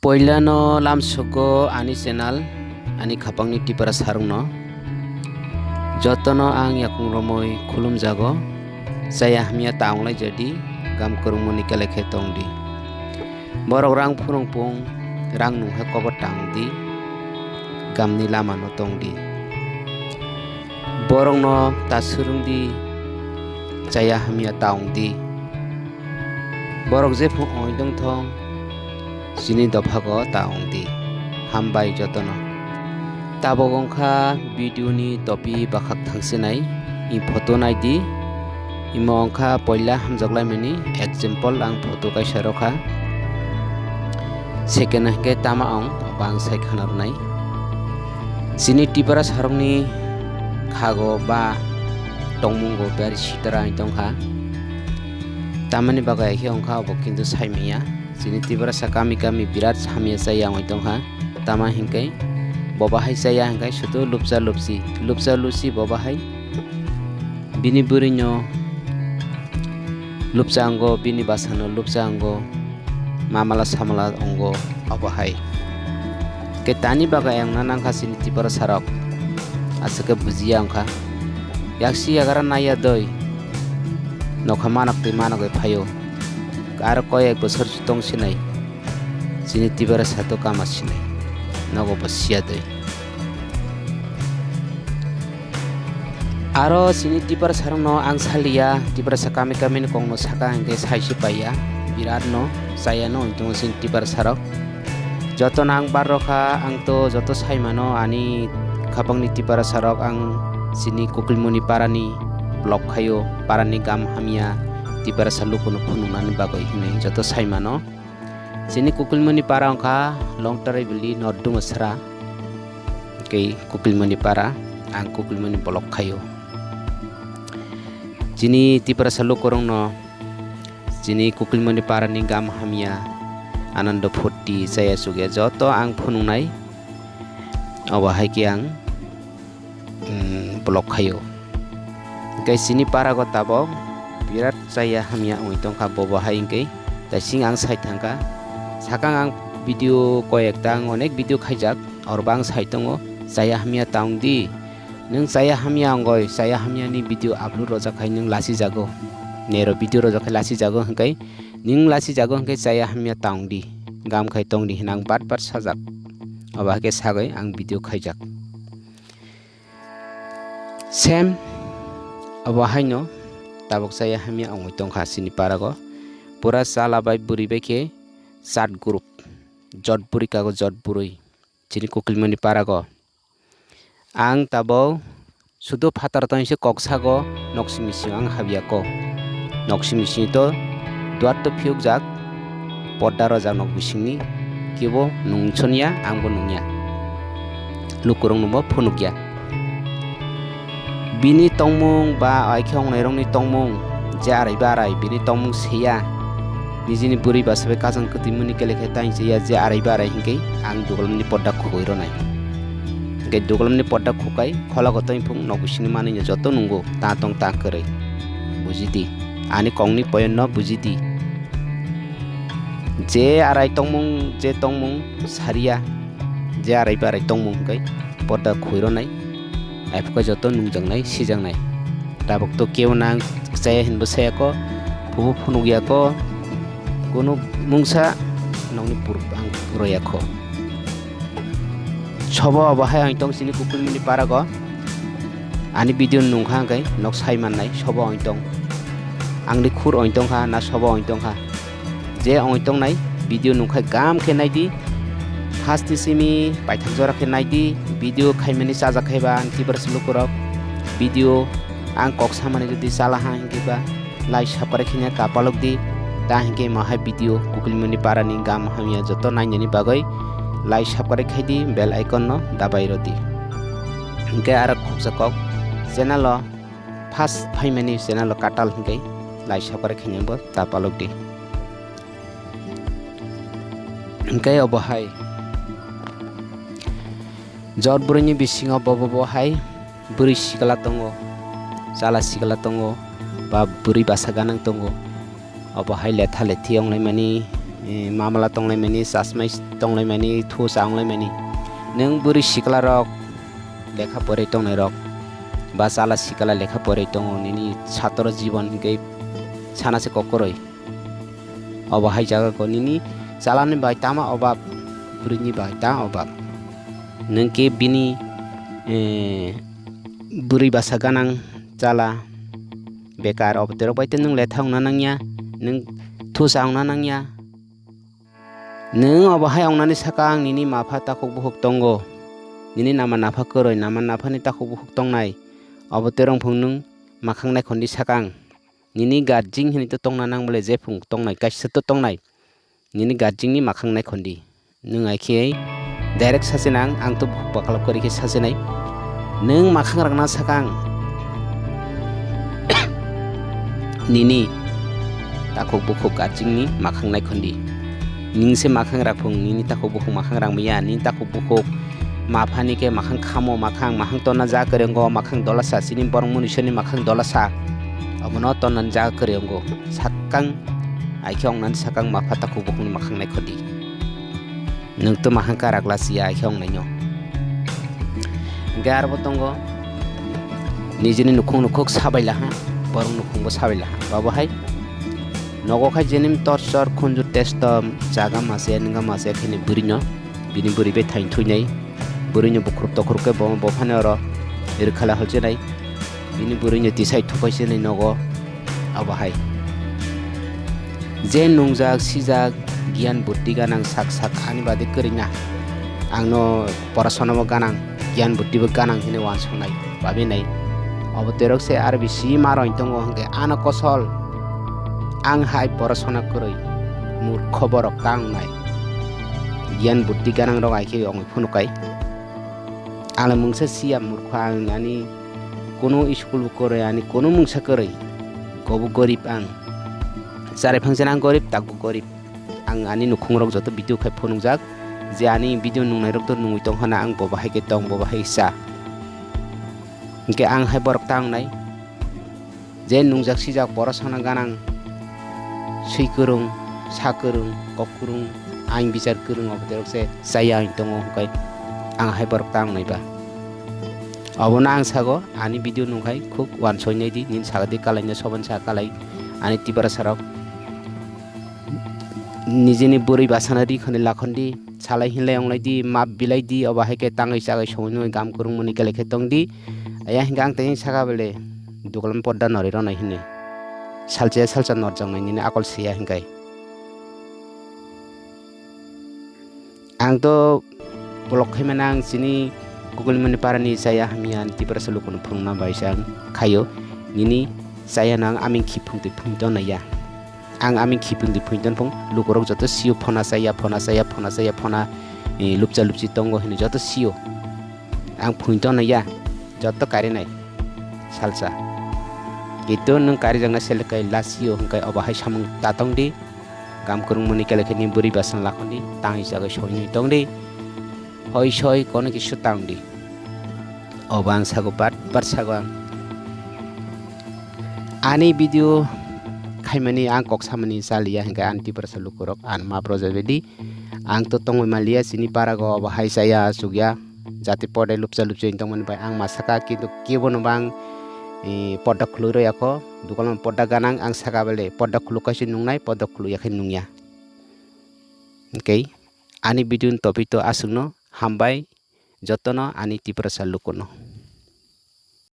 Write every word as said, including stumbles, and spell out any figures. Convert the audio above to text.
Poilano lamsogo ani channel, ani khapangni Tiprasarokno jotono ang yakung romwi khulumjago. Chaya hamya ta wnglai jadi, gam kwrwngmani kele khe tong di. Borok rang phunuk pung, rang nung hai kobo tang di, gamni lama no tong di. Borokno ta swrwng di, chaya hamya ta wng di. Borok jephru oi dong thong, chini dophago ta wng di. Hambai jotono. Tabok wngkha video ni topi bwkhak thangsinai, i photo nai di. Imo wngkha poila hamjak laimani example, ang photo kaisa rwkha. Second hwnkhe tama wng, abo ang sai khana rwnai. Chini Tiprasarokni khago ba tongmungo bari sitra wng tongkha. Tamani bagwi khe wngkha obo kintu sai manya. Chini Tiprasa kami kami birat hamya chaya wng tongkha. Tama hinkhe boba hai chaya hinkhe sudu lupsa lupsi, lupsa lupsi boba hai bini bwrwino lupsa wngo, bini bwsano lupsa wngo, mamala samala wngo, obo hai. Khe tani bagwi ang na nangkha chini Tiprasarok, aswk khe bujiya wngkha. Yaksi yagra naiya doi, nokha manok twi manogwi phaio. Aro koi ek bosor tong sinai, chini Tiprasa to kama sinai, nogo bo siya doi. Aro chini Tiprasarokno ang saliya, Tiprasa kami kamini kokno saka hinkhe saisi paiya, biratno chayano wng tongo chini Tiprasarok. Jotono ang bar rokha, ang to joto saimano ani khapangni Tiprasarok, ang chini Kukulmoni parani vlog khaio, parani gam hamya Tiprasa lukuno phunuknani bagwi hinwi joto saimano. Chini Kukulmoni para wngkha Longtarai Valley, North Dumasra. Tei Kukulmoni para, ang Kukulmoni vlog khaio. Chini Tiprasa lukurokno chini Kukulmoni parani gam hamya, anando phurti, chaya chukya joto ang phunuknai. Obo hai khe ang um, vlog khaio. Hingke chini parago tabok birat chaya hamya wngwi tongkha, bobo hai hingke taising ang sai thangkha. Sakang ang video koyekta, ang onek video khaijak, oro bo ang sai tongo, chaya hamya ta wng di. Nwng chaya hamya wngoi, chaya hamyani video upload rojak hai nwng lasijago. Nero video rojak hai lasijago hingke nwng lasijago hingke chaya hamya ta wng di. Gam khai tong di hinang bat bat sajak. Obo hai khe sagoi ang video khaijak. Same, abo haino tabok chaya hamya wngwi tongkha chini parago. Pura chala bai bwrwi bai khe chat group, jot bwrwi kago jot bwrwi chini Kukulmoni parago. Ang tabok sudu phatar tongse kok sago, nok simi simi ang habya ko. Nok simi simi to duar to phiyukjak, podda rojak nok bisingni, kebo nungsonya, angbo nungya. Lukurokno bo phunukya. Bini tongmung ba aikhe ongnairokni tongmung, je arai ba arai, bini tongmung seiya. Nijini bwrwi basa bai kachang kwtwi mani kele khe ta hingse ya, je arai ba arai hingke ang duglomni podda khugwi rwnai. Hingke duglomni podda khukai, khologo tongphung nok bisingni manwino joto nungo, ta tong ta kwrwi. Bujidi, ani kokni poyonno bujidi. Je arai tongmung, je tongmung sariya, je arai barai tongmung hwnkhe porda khoi rwnai, aphukhe joto nungjaknai, sijaknai. Tabuk to kebo nang chaya hinbo sayako, phubo phunukya ko, kunu mungsa nokni puruk ang royakho. Sobo obo hai ang tong chini Kukulmini parago. Ani video nungkha hwnkhe nok sai mannai, sobo ang tong. Angni khur ang tongkha na sobo ang tongkha. Je ang tongnai video nungkha gam khe naidi. Hasti simi paithak jora khe naidi. Video khaimani chajak khaiba ang Tiprasa lukurok. Video ang kok samani jodi chalaha hwnkhe ba like subscribe khaina ta palok di, ta hwnkhe mohai video Kukulmuni parani gam hamya joto nainani bagwi like subscribe khai di, bell icon no dabai rw di. Hwnkhe aro khopsa kok channel o first phaimani channel o katal hwnkhe like subscribe khaina bo ta palok di. Hwnkhe obo hai jot bwrwini bisingo bo bo bo hai bwrwi sikla tongo, chala sikla tongo, ba bwrwi basa ganang tongo. Obo hai letha lethi wnglaimani eh, mamala tonglaimani, chasmai tonglaimani, thu cha wnglaimani. Nwng bwrwi siklarok lekha porwi tongnairok ba chala sikla lekha porwi tongo, nini satro jibon hinkhe sana se kok kwrwi. Obo hai jaga ko nini chalani bai tama obab, bwrwini bai ta obab. Nwng khe bini, eh, bwrwi basa ganang chala bekar obo terok bai tei nwng letha wngna nangya, nwng thusa wngna nangya. Nwng obo hai wngnani saka ang nini mapha takhuk bukhuk tongo, nini nama napha kwrwi, nama naphani takhuk bukhuk tongnai, obo terong phung nwng makhang naikhondi saka ang. Nini guardian hinwi to tongna nang bole, jephung tongnai, kaisa to tongnai. Nini guardian ni makhang naikhondi. Nwng ai khe direct sasinang, ang to bukhuk baklap kwrwi khe sasinai. Nwng makhang rwkna sakang. Nini takhuk bukhuk guardian ni makhang naikhondi. Nini se makhang rakphung, nini takhuk bukhuk makhang rangmaya, nini takhuk bukhuk maphani khe makhang khamo, makhang, makhang tonna ja kwrwi wngo, makhang dolasa, chini borok munisoni makhang dolasa. Omono tonnani jaga kwrwi wngo. Sakang, ai khe wngnani sakang mapha takhuk bukhukni makhang naikhodi. Nwng to makhang karak lasiya, ai khe wngnai no. Hinkhe arbo tongo, nijini nukhung nukhuk sabai laha, borok nukhungbo sabai laha. Babo hai nogo khai jenim torchor khunju testo jaga mase, nwngkha mase, khini bwrwino, bini bwrwi bai thain thuinai. Bwrwino bukhuk tokhuk khe bo, bo phani oro rwkhala holchinai. Bini bwrwino tisai thupai sinai nogo. Abo hai. Je nungjak, sijak, giyan buddhi ganang sak sak ani bade kwrwina. Angno porasonabo ganang, giyan buddhibo ganang hinwi uansuknai, babinai. Obo terok se aro bisi ma roin tongo hwnkhe ano kosol. Ang hai porasona kwrwi, murkho borok ta wngnai. Giyan buddhi ganangrok ai khe ongwi phunukkai. Ang le mungsa siya murkho, ang ani kono school bo kwrwi, ani kono mungsa kwrwi. Gobo gorib ang. Charai phangsa ang gorib, takbo gorib. Ang ani nukhungrok joto video khai phunukjak je ani video nungnairok to nungwi tong hana, ang bo bahai khe tong, bo bahai cha. Hinkhe ang hai borok ta wngnai. Je nungjak sijak borok sana ganang, swi kwrwng, sa kwrwng, kok kwrwng, ain bichar kwrwng, obo terok se chaya wng tongo, hwnkhe ang hai borok ta wngnai ba. Obono ang sago, ani video nungkhai khuk uansuknai di, nini saga di kalai no soban sa kalai, ani Tiprasa rok. Nijini bwrwi basana ri khani lakhon di, salai hinlai onglai di, map bilai di, obo hai khe tangwi chagwi songwi nungwi gam kwrwng mani kele khe tong di. Aya hinkhe ang tei saka bele dukulam podda norwi rwnai hinwi. Salsa ya salsa norjaknai nini akol siya hinkai. Ang to block khaimani ang chini Google mani parani chaya hamya ani Tiprasa lukuno phwrwngna bai se ang khaio. Nini chaya no ang aming khiphung twi phung tongnai ya. Ang aming khiphung twi phung ton phung lukurok joto sio phona chaya, phona chaya, phona chaya, phona, eh, lupcha lupchi tongo hinwi joto sio. Ang phung tongnai ya, joto karinai salsa. Kito nwng karijaknai selekai lasio hwnkhe obo hai samung ta tong di. Gam kwrwngmani kele khe ni bwrwi basan lakhon di, tangwi chagwi soi nwi tong di. Hoi soi kono kisu tang di. Obo ang sago, bar bar sago ang. Ani video khaimani ang kok samani chaliya hinkhe ani Tiprasa lukurok ang map rwjak di. Ang to tongwi manliya chini parago obo hai chaya achukya. Jati podai lupcha lupcha wng tongmani bai ang ma saka, kintu kebono bang, eh, podda khului rw yakho. Dukolno podda ganang ang saka bele podda khuluk kaisa nungnai, podda khuluk yakhe nungya. Hwnkhe ani video ni topic to aswkno, hambai jotono ani Tiprasa lukuno.